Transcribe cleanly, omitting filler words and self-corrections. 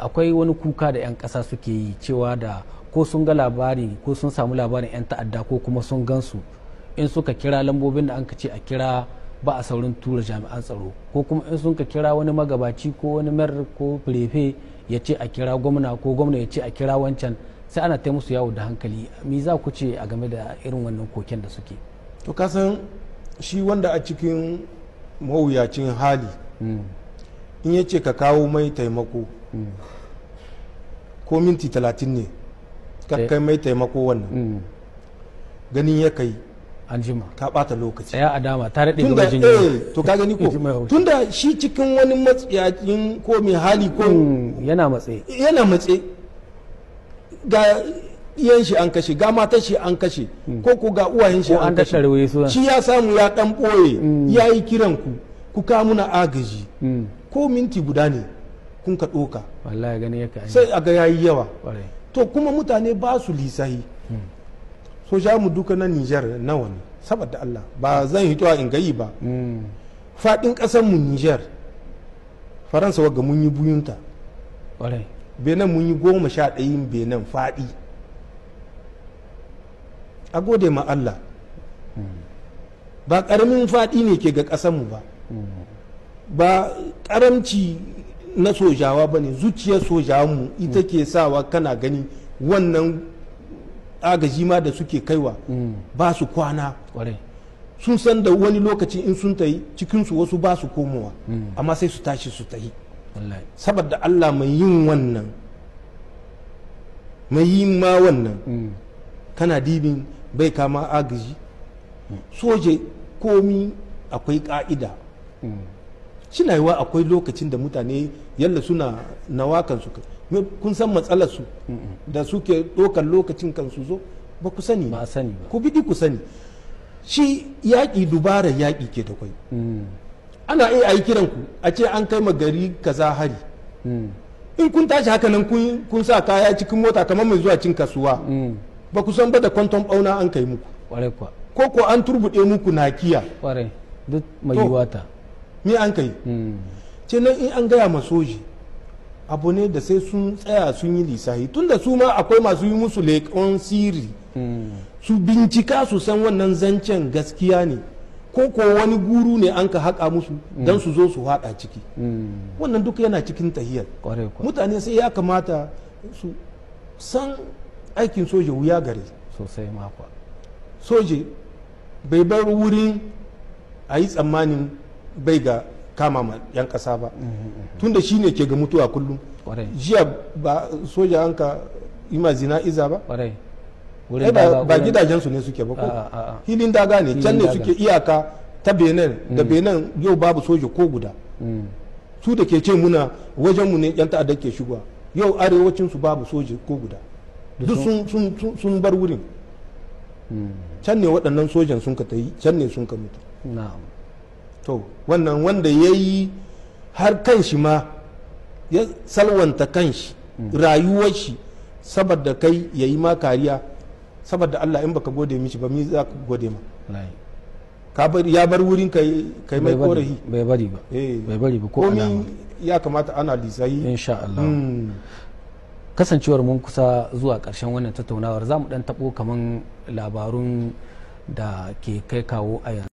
Akwai wani kuka da 'yan ƙasa suke yi cewa da ko sun ga labari ko sun samu labarin 'yan ta'adda ko kuma sun gansu, in suka kira lambobin da an ka ce a kira ba a saurin tura jami'an tsaro, ko kuma in sun ka kira wani magabaci ko wani mayar ko prefe ya ce a kira gwamna ko gwamna ya ce a kira wancan, sai ana ta musu yawo da hankali. Me za ku ce a game da irin wannan koken da suke? To kasan shi wanda a cikin mawuyacin hali, in ya ce ka kawo mai taimako, ko minti 30 ne ka kai mai taimako, wannan ganin ya kai an jima, ka bata lokaci. Tsaya a dama ta daɗe. Tunda to ka gani ko tunda shi cikin wani matsiyacin ko mai hali ko yana matse, yana matse, ga iyan shi an kashe, ga matar shi an kashe, ko ga uwayen shi an kashe, shi ya samu ya dan boye ya yi kiran ku ku ka muna agaji, ko minti guda ne kun ka ɗoka, wallahi gani yake sai a ga yayi yawa. To kuma mutane ba su lisahi. Soja mu duka na Niger nawa ne? Saboda Allah ba zan hito in gayi ba. Faɗin ƙasar mu Niger, Faransa wagga mun yi buyunta, Benin mun yi 11 Benin faɗi. A gode ma Allah, ba ƙaramin faɗi ne ke ga ƙasarmu ba, ba ƙaramci na sojawa ba ne. Zuciyar sojawanmu ita ke sawa kana gani wannan agaji ma da suke kaiwa ba su kwana. Sun san da wani lokaci in sun tayi cikinsu wasu ba su komowa, amma sai su tashi su tayi. Saboda Allah mai yin wannan, mai yin ma wannan, kana dibin bai kama agaji. Soje komi akwai ka'ida. Shina yiwa akwai lokacin da mutane yalla suna nawakan su, kun san matsalar su da suke ɗaukar lokacin kan su zo, ba ku sani ba, sani ba, ku bidi ku sani. Shi yaƙi dubara yaƙi ke da kwai. Ana iya ayi kiran ku a ce an kai gari kaza hari. In kun tashi haka nan kun sa kaya cikin mota kamar mai zuwa cin kasuwa, ba ku san ba da kwanton bauna an kai muku, ko an turbuɗe muku nakiya. Duk mai yiwuwa ta me an kai ce nan. In an gaya ma soji abu ne da sai sun tsaya sun yi lisahi, tunda su ma akwai masu yi musu leƙon sirri, su bincika su san wannan zancen gaskiya ne ko wani guru ne an ka haƙa musu don su zo su haɗa ciki. Wannan duk yana cikin tahiyar. Mutane sai ya kamata su san aikin soja wuya gare sosai makwa. Soje bai bar wurin a yi tsammanin bai ga kama ma 'yan ƙasa ba, tunda shi ne ke ga mutuwa kullum. Jiya ba soja an ka yi ma zina iza ba, ba gidajensu ne suke ba, ko hilin daga ne, can ne suke iyaka ta Benin da Benin. Yau babu soja ko guda. Su da ke ce muna wajenmu ne 'yan ta'adda ke shigowa, yau arewacin su babu soja ko guda, duk sun bar wurin. Can ne waɗannan sojan sun ka tayi, can ne sun ka mutu. To wannan wanda ya yi har kanshi ma ya salwanta kanshi, rayuwar shi, saboda kai ya yi ma kariya, saboda Allah in baka gode mishi ba, mi za ka gode ma? Ya bar wurin kai mai korafi. Bai bari ba, bai bari ba ko alama. Ya kamata ana lisayi. Insha Allah. Kasancewar mun kusa zuwa ƙarshen wannan tattaunawar, za mu dan tabo kaman labarun da ke kai kawo a yanzu.